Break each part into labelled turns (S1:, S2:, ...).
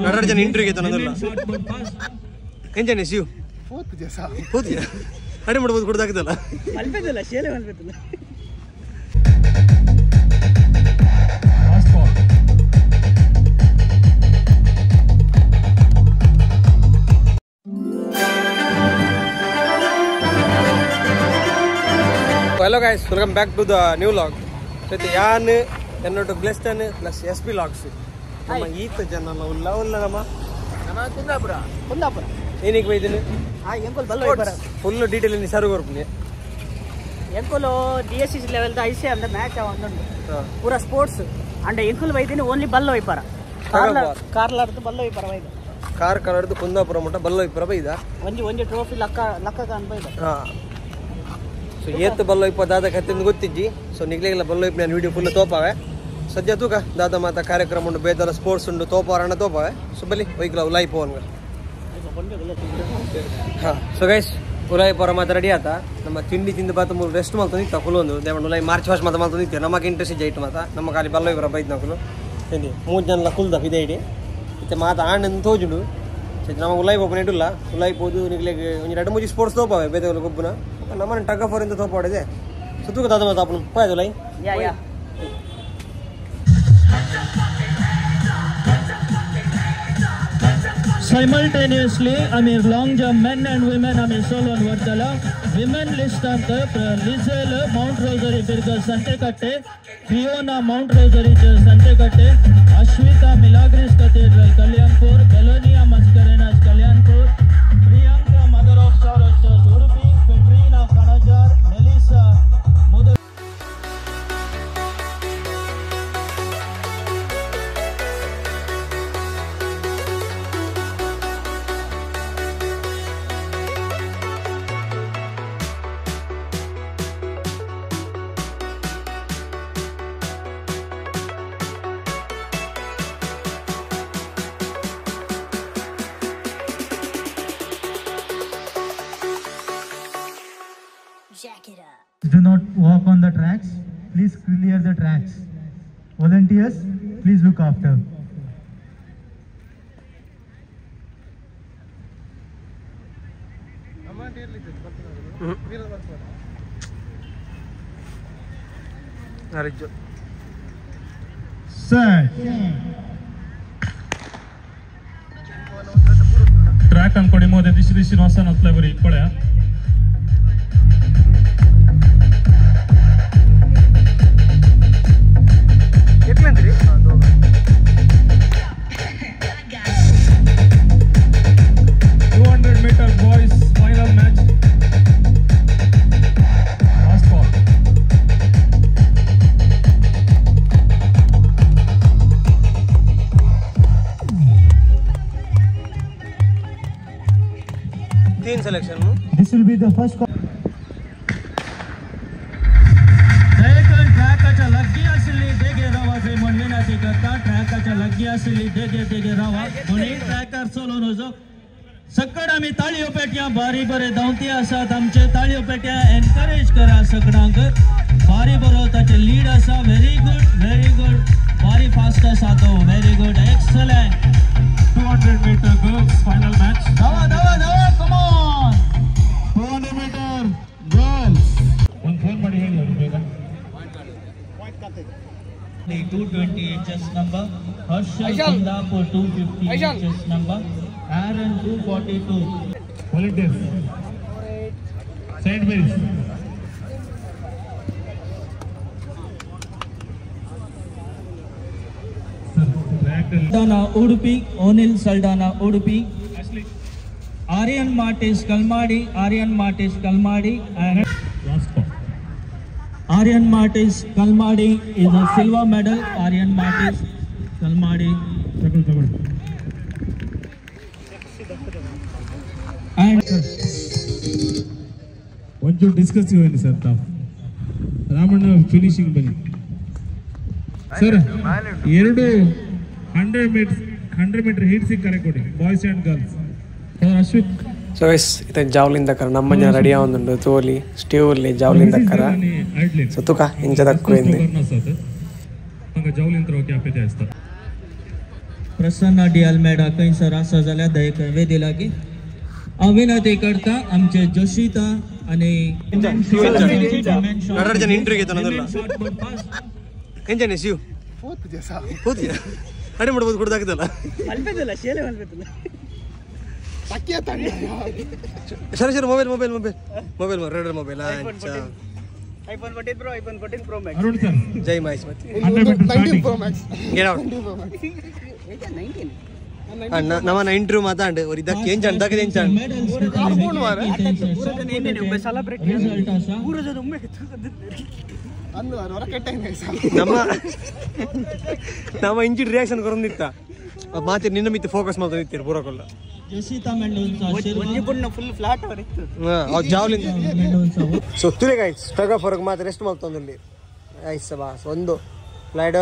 S1: Natarajan interview ತನ್ನದಲ್ಲ ಎಂಜನೆ Shiv ಪೋತಿಯ ಅಡಿ ಮಾಡ್ಬೋದು ಕೊಡ್ದಾಕದಲ್ಲ
S2: ಮಲ್ಪೆದಲ್ಲ ಶೇಲೆ ಮಲ್ಪೆದಲ್ಲ.
S1: Hello guys, welcome back to the new vlog. So ಯಾನ್ ಎನ್ನೊಟ್ಟು ಗ್ಲೆಸ್ಟನ್ plus S B logs ನಮ್ಮ ಈತ ಜನ ಉಲ್ಲ ಉಲ್ಲ ನಮ್ಮ
S2: ನಮ್ಮ ಕುಂದಾಪುರ ಕುಂದಾಪುರ
S1: ಏನಕ್ಕೆ ಬೈದಿನಿ
S2: ಆ ಎಂಕೋಲ್ ಬಲ್ಲ ಹೋಯ್ಬರ
S1: ಫುಲ್ ಡೀಟೇಲ್ ನೀ ಸರ್ ಕೊರ್ಪುನಿ
S2: ಎಂಕೋಲು D S C level the I C ಅಂದ ಮ್ಯಾಚ್ ಒಂದುಂಡು ಪೂರ ಸ್ಪೋರ್ಟ್ಸ್ ಅಂಡ್ ಎಂಕೋಲ್ ಬೈದಿನಿ ಓನ್ಲಿ ಬಲ್ಲ ಹೋಯ್ಬರ ಕಾರ್ಲಾರ್ದು ಬಲ್ಲ ಹೋಯ್ಬರ ಬೈದ
S1: ಕಾರ್ ಕಲರ್ದು ಕುಂದಾಪುರ ಮಟ್ಟ ಬಲ್ಲ ಹೋಯ್ಬರ ಬೈದ
S2: ಒಂಜಿ ಒಂಜಿ ಟ್ರೋಫಿ ಲಕ್ಕ ಲಕ್ಕ ಕಾನ್ ಬೈದ.
S1: ಹಾಂ ಸೊ ಏತ್ ಬಲ್ಲ ಇಪ್ಪ ದಾದ ಕತ್ತಿಂದ ಗೊತ್ತಿಜ್ಜಿ. ಸೊ ನಿಗ್ಲಿಗೆಲ್ಲ ಬಲ್ಲ ಇಪ್ಪ ನಾನು ವೀಡಿಯೋ ಫುಲ್ ತೋಪಾವೆ ಸದ್ಯ ತೂಕ ದಾದ ಮಾತ ಕಾರ್ಯಕ್ರಮ ಉಂಡು ಬೇದಲ ಸ್ಪೋರ್ಟ್ಸ್ ಉಂಡು ತೋಪಾರಣ್ಣ ತೋಪಾವೆ. ಸೊ ಬಲಿ ವೈಕ್ಲ ಉಲಾಯಿ ಪೋನ್ಗ. ಹಾಂ ಸೊ ಗೈಸ್ ಉಲಾಯಿ ಪೋರ ಮಾತ ರೆಡಿ ಆತ. ನಮ್ಮ ತಿಂಡಿ ತಿಂದು ಬಾತ ಮೂರು ರೆಸ್ಟ್ ಮಾಡ್ತಂದಿತ್ತ ಕುಲೊಂದು ದೇವಣ್ಣ ಉಲಾಯಿ ಮಾರ್ಚ್ ಫಸ್ಟ್ ಮಾತ ಮಾಡ್ತಂದಿತ್ತು. ನಮಗೆ ಇಂಟ್ರೆಸ್ಟ್ ಇಜ್ಜ ಇಟ್ಟು ಮಾತ ನಮ್ಮ ಖಾಲಿ ಬಲ್ಲ ಇಬ್ಬರ ಬೈದ್ ನಕಲು ತಿಂಡಿ ಮೂರು ಜನ ಕುಲ್ದ ಇದೇ ಇಡಿ ಮತ್ತೆ ಮಾತ ಆಂಡ್ ತೋಜುಂಡು. ಸೊ ನಮಗೆ ಉಲಾಯಿ ಪೋಪನ ಇಡುಲ್ಲ ಉಲಾಯಿ ಪೋದು ನಿಗ್ಲಿಗೆ ಒಂಜಿ ಎರಡು ಮೂಜಿ ಸ್ಪೋರ್ಟ್ಸ್ ತೋಪಾವೆ ಬೇರೆ ಗೊಬ್ಬನ ನಮ್ಮನೆ ಟಗ್ ಆಫ್ ಇಂದ ತೋಪಾಡಿದೆ. ಸೊ ತೂಕ ದಾದ ಮಾತ ಅಪ್ಪನು ಪೋಯ್ ಉಲಾಯಿ.
S2: ಯಾ ಯಾ
S3: Simultaneously, Amir long jump men and women Amir solo Vardala, women list ಅಂತ Lizelle Mount Rosary Birgal Santekatte, Fiona Mount Rosary Santekatte, Ashwita Milagres Cathedral Kalyanpur, Belonia Mascarenhas Kalyanpur, Priyanka Mother of Sorrows Church Udupi, Petrina Kanajar, Melissa Mudar. Do not walk on the tracks. Please clear the tracks. Volunteers, please look after. Sir.
S4: Track ಅನ್ಕೊಡಿ ಮೋದೆ ದಿಶಿ ದಿಶಿ ನೋಸನ್ ಅತ್ಲೆ ಬರಿ ಇಪ್ಪಳೆ.
S1: ಎಟ್ಲಂದ್ರಿ
S4: 200 meter boys final match. Last ball.
S1: Teen selection.
S3: This will be the first. ट्रॅकाच्या लग्गी आशिल्ली देगे रावा थंय म्हण विनंती करता. ट्रॅकाच्या लग्गी आशिल्ली देगे देगे रावा दोनूय ट्रॅकार चलोवन वचो. सकड आमी ताळयो पेटयां बारी बरे धांवती आसात आमचे ताळयो पेटयां एनकरेज करा सगळ्यांक. बारी बरो ताचे लीड आसा. व्हेरी गुड व्हेरी गुड बारी फास्ट आसा तो. Very good excellent.
S4: 200 meter girls final match.
S3: धावा धावा धावा come on.
S4: 200 meter girls. ಒಂದು ಫೋನ್ ಮಾಡಿ ಹೇಳಿ ಅವ್ರಿಗೆ ಬೇಗ.
S3: 220 HS number, Harshal Kundapur 250 HS number, Aaron 242.
S4: Volunteers. Saint Mary's. Sir, track
S3: Saldana Udupi, Onil Saldana Udupi, Aryan Martis Kalmadi, Aryan Martis Kalmadi, and
S4: last call.
S3: Aryan Martis Kalmadi is a silver medal. Aryan Martis Kalmadi.
S4: ತಗೊಳ್ಳಿ ತಗೊಳ್ಳಿ.
S3: And
S4: ಒಂಚೂರು discuss ಬನ್ನಿ sir ತಾವು. Ramanna finishing ಬನ್ನಿ sir. ಎರಡು 100 metre ಹೀಟ್ಸಿಗೆ ಕರೆ ಕೊಡಿ boys and girls. Sir Ashwin.
S1: So guys ಇತ್ತ ಜಾವ್ಲಿನ್ ದಕ್ಕರ ನಮ್ಮ ಜನ ರೆಡಿ ಆವೊಂದುಂಡು ತೋಲಿ ಸ್ಟೀವ್ ಉಲ್ಲೆ ಜಾವ್ಲಿನ್ ದಕ್ಕರ. ಸೊ ತುಕ ಇಂಚ ದಕ್ಕು ಇಂದು.
S4: Javelin throw ಕ್ಯಾಪೆ ಜಾಸ್ತಿ.
S3: Prasanna D Almeida खंयसर आसा जाल्यार दयेकर वेदी लागीं हांव विनंती करता आमचे जोशिता आनी
S1: ಎಂಚನೆ ಶಿವ್ ಪೋತಿಯ ಅಡೆ ಮಾಡ್ಬೋದು ಕೊಡ್ದಾಕಿದಲ್ಲ ಸರಿ ಸರಿ mobile mobile mobile mobile red mobile
S2: iPhone 14 Pro, iPhone 14 Pro Max.
S4: Arun sir.
S1: Jai Mahesh
S4: 19
S5: Pro Max.
S1: Get out.
S2: 19.
S1: ಅಣ್ಣ ನಮ್ಮನ ಇಂಟರ್ವ್ಯೂ ಮಾತಾಂಡು ஒரு ಇದಕ್ಕೆ ಏನ್ ಚಂದ ದಕ್ಕೆ ಏನ್ ಚಂದ ನಮ್ಮ ನಮ್ಮ ಇಂಜಿಡ್ ರಿಯಾಕ್ಷನ್ ಕೊರೊಂದಿತ್ತ ಮಾತೆ ನಿನ್ನ ಮಿತ್ತ ಫೋಕಸ್ ಮಾಡ್ತಾ ಪೂರಕೊಲ್ಲ ಜಾವ್ಲಿನ್ ಸೊ ತುಲೆ ಗೈಸ್ ಟಗ ಫರಕ್ ಮಾತ್ರ ರೆಸ್ಟ್ ಮಾಡ್ತೊಂದಿಲ್ಲಿ ಐಸ್ ಬಾಸ್ ಒಂದು ಫ್ಲೈಡ್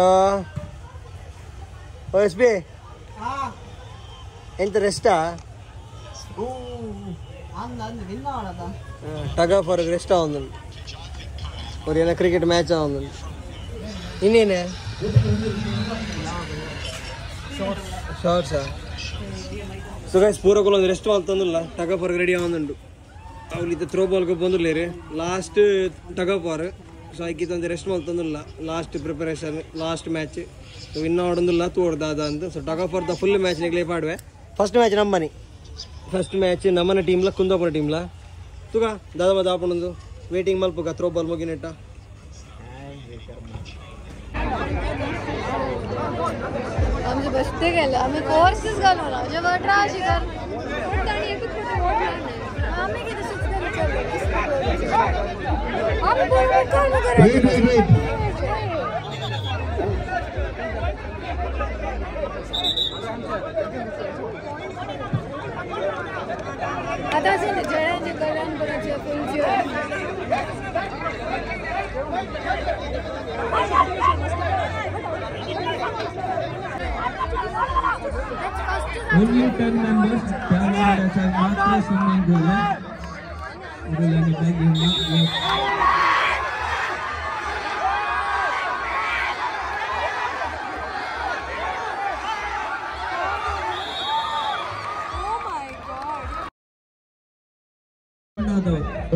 S1: ಓ ಎಸ್ ಬಿ ಎಂತ ರೆಸ್ಟಾ tug of war rest ಆವೊಂದು ಒಂದು ಕ್ರಿಕೆಟ್ ಮ್ಯಾಚ್ ಆವೊಂದು ಇನ್ನೇನೆ ಶಾರ್ಟ್ಸಾ ಸೊ ಗೈಸ್ ಪೂರಕೊಲ್ಲ ಒಂದು rest ಮಾಡ್ತಂದಿಲ್ಲ tug of war ready ಆವೊಂದುಂಡು ಅವ್ಲಿದ್ದ throw ball ಬಂದಿರ್ಲೇರಿ last tug of war so ಐಕಿತ ಒಂದು ರೆಸ್ಟ್ ಮಾಡ್ತಂದಿಲ್ಲ last preparation last match win ಆಡೊಂದಿಲ್ಲ ತೋಡ್ದಾದ ಅಂತ so tug of war the full match ನಿಗ್ಲೇ ಪಾಡುವೆ first match ನಮ್ಮನೆ ಫಸ್ಟ್ ಮ್ಯಾಚ್ ನಮ್ಮನ ಟೀಮ್ಲ ಕುಂದಾಪುರ ಟೀಮ್ಲ ತುಗ ದಾದ ದಾಪಣೊಂದು ವೇಟಿಂಗ್ ಮಲ್ಪುಗ ಥ್ರೋ ಬಾಲ್ ಮುಗಿನೆಟ್ಟ
S6: आमचे बसते गेले आम्ही कोर्सच घालून जेव्हा ट्राय शिकार पण ताणी एकूच कुठे मोठला नाही आम्ही किती आम्ही आता असेल जळ्यांचे कल्याण करायचे फुलचे
S3: Only 10 members मात्र swimming pool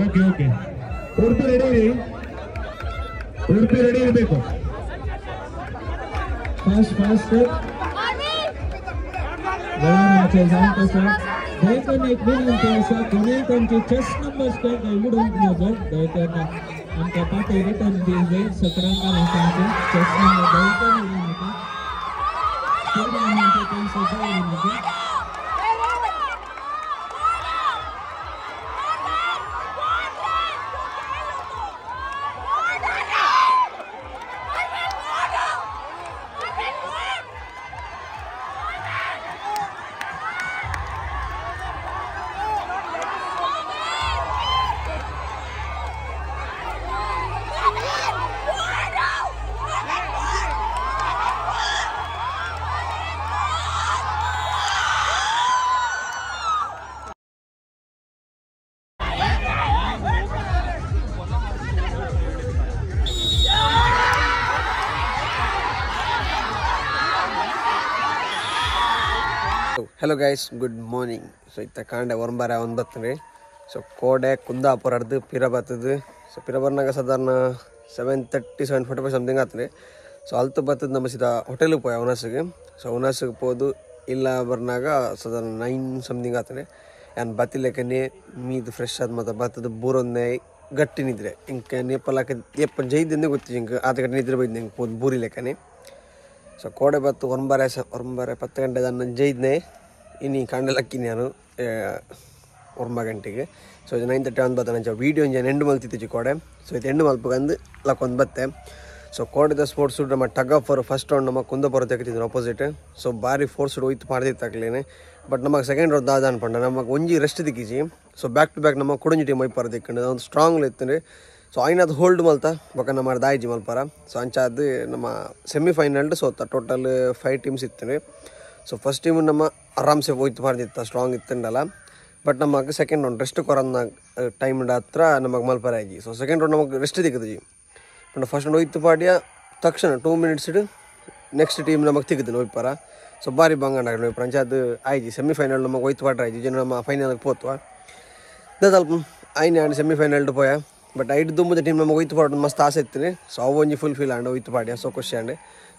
S4: okay okay Udupi ready ಇರಿ ಉಡುಪಿ ರೆಡಿ ಇರಬೇಕು
S3: ಫಾಸ್ಟ್ ಫಾಸ್ಟ್ दयकन एक विनंती आसा कोणूय तांचे चेस्ट नंबर काय उडोवंक नजो दयकन आमकां पाटय रिटर्न दी जाय सतरांक आसा आमचे चेस्ट नंबर दयकन उडोवं नाका स्टेडियमाचे थंयसर जावं नाका.
S1: Hello guys, good morning. So ಇತ್ತ ಕಾಂಡೆ ಒರಂಬಾರ ಒಂದು ಬರ್ತದೆ. ಸೊ ಕೋಡೆ ಕುಂದಾಪುರ ಅರ್ದು ಪಿರ ಬರ್ತದೆ. ಸೊ ಪಿರ ಬರ್ನಾಗ ಸಾಧಾರಣ 7:30 7:45 ಸಮಥಿಂಗ್ ಆಗ್ತದೆ. ಸೊ ಅಲ್ತು ಬರ್ತದೆ ನಮ್ಮ ಸೀದಾ ಹೋಟೆಲ್ಗೆ ಪೋಯ್ ಅವನಾಸಿಗೆ. ಸೊ ಅವನಾಸಿಗೆ ಪೋದು ಇಲ್ಲ ಬರ್ನಾಗ ಸಾಧಾರಣ 9 ಸಮಥಿಂಗ್ ಆಗ್ತದೆ. ಆ್ಯಂಡ್ ಬತ್ತಿಲೆಕ್ಕನೆ ಮೀದು ಫ್ರೆಶ್ ಆದ ಮತ್ತು ಬರ್ತದೆ ಬೂರೊಂದೇ ಗಟ್ಟಿ ನಿದ್ರೆ ಇಂಕ ನೇಪಲ್ ಹಾಕಿ ಏಪ್ಪ ಜೈದಿಂದೆ ಗೊತ್ತಿ ಇಂಕ ಆತ ಗಟ್ಟಿ ನಿದ್ರೆ ಬೈದ್ನೆ ಹಿಂಗೆ ಪೋದು ಬೂರಿ ಲೆಕ್ಕನೆ. ಸೊ ಕೋಡೆ ಬತ್ತು ಒಂಬಾರೆ 10 ಗಂಟೆ ನನ್ನ ಜೈದ್ನೆ ಇನ್ನು ಕಾಂಡಲಕ್ಕಿ ನಾನು 9 ಗಂಟೆಗೆ. ಸೊ ಇದು 9:30 ಒಂದು ಬತ್ತ ನಂಚ ವೀಡಿಯೋ ಇಂಜ ಎಂಡು ಮಲ್ತಿತ್ತು ಕೋಡೆ. ಸೊ ಇದು ಎಂಡು ಮಲ್ಪಗಂದು ಲಕ್ಕೊಂದು ಬತ್ತೆ. ಸೊ ಕೋಡೆದ ಸ್ಪೋರ್ಟ್ಸ್ ನಮ್ಮ tug of war first round ನಮ್ಮ ಕುಂದಾಪುರ ತೆಗ್ತಿದ್ರು ಅಪೋಸಿಟ್. ಸೊ ಭಾರಿ ಫೋರ್ಸ್ ಹೋಯ್ತು ಪಾಡ್ದಿತ್ತಾಗ್ಲೇನೆ. ಬಟ್ ನಮಗೆ ಸೆಕೆಂಡ್ ರೌಂಡ್ ದಾದ ಅನ್ಪಂಡ ನಮಗೆ ಒಂಜಿ rest ದಿಕ್ಕಿಜಿ. So back to back ನಮ್ಮ ಕುಡಂಜಿ ಟೀಮ್ ಒಯ್ಪಾರ ದಿಕ್ಕಂಡು ಒಂದು ಸ್ಟ್ರಾಂಗ್ ಇತ್ತು. ಸೊ ಐನಾದ್ ಹೋಲ್ಡ್ ಮಲ್ತ ಬೊಕ ನಮ್ಮ ದಾಯಿಜಿ ಮಲ್ಪಾರ. ಸೊ ಅಂಚಾದ ನಮ್ಮ ಸೆಮಿಫೈನಲ್ ಸೋತ ಟೋಟಲ್ 5 ಟೀಮ್ಸ್ ಇತ್ತು. So first team ನಮ್ಮ ಆರಾಮ್ಸೆ ಹೋಯ್ತು ಪಾರ್ದಿತ್ತ ಸ್ಟ್ರಾಂಗ್ ಇತ್ತಂಡಲ್ಲ. ಬಟ್ ನಮಗೆ second round rest ಕೊರನ್ನ time ಹತ್ರ ನಮಗೆ ಮಲ್ಪರ ಆಗಿ. So second round ನಮಗೆ ರೆಸ್ಟ್ ದಿಕ್ಕದು. But first round ಹೋಯ್ತು ಪಾಡ್ಯ ತಕ್ಷಣ 2 minutes next team ನಮಗೆ ತಿಕ್ಕದು ಒಯ್ಪಾರ. ಸೊ ಬಾರಿ ಬಂಗಂಡ ಪಂಚಾಯತ್ ಆಯ್ಜಿ ಸೆಮಿಫೈನಲ್ ನಮಗೆ ಒಯ್ತು ಪಾಡ್ರ ಆಯ್ಜಿ ಜನ ನಮ್ಮ ಫೈನಲ್ಗೆ ಪೋತ್ವ ದಾದಲ್ಪ ಐನೆ ಆಂಡ್ ಸೆಮಿಫೈನಲ್ ಪೋಯ ಬಟ್ ಐಟ್ ದುಂಬುದ ಟೀಮ್ ನಮಗೆ ಒಯ್ತು ಪಾಡೋದು ಮಸ್ತ್ ಆಸೆ ಇತ್ತು ಸೊ ಅವು ಒಂಜಿ ಫುಲ್ ಫೀಲ್ ಆಂಡ್ ಒಯ್ತು ಪಾಡ್ಯ ಸೊ ಖುಷಿ ಆಂಡ್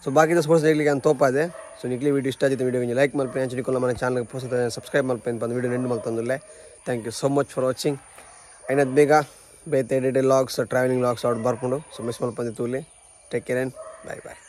S1: ಸೊ ಬಾಕಿದ ಸ್ಪೋರ್ಟ್ಸ್ ನಿಕ್ಲಿಗೆ ಅಂತ ತೋಪಾದೆ ಸೊ ನಿಕ್ಲಿ ವೀಡಿಯೋ ಇಷ್ಟ ಆಗಿತ್ತು ವೀಡಿಯೋ ಲೈಕ್ ಮಲ್ಪೆ ಅಂಚೆ ನಿಕ್ಲು ನಮ್ಮ ಚಾನಲ್ಗೆ ಪೋಸ್ಟ್ ಸಬ್ಸ್ಕ್ರೈಬ್ ಮಲ್ಪೆ ಅಂತ ವೀಡಿಯೋ ನೆಂಡು ಮಲ್ತಂದುಲ್ಲೆ. Thank you so much for watching. ಐನದ್ ಬೇಗ ಬೇತೆ ಎಡಿಟೆಡ್ ಲಾಗ್ಸ್ ಟ್ರಾವೆಲಿಂಗ್ ಲಾಗ್ಸ್ ಅವ್ರು ಬರ್ಕೊಂಡು ಸೊ ಮಿಸ್ ಮಲ್ಪಂದಿ ತೂಲಿ. Take care and bye bye.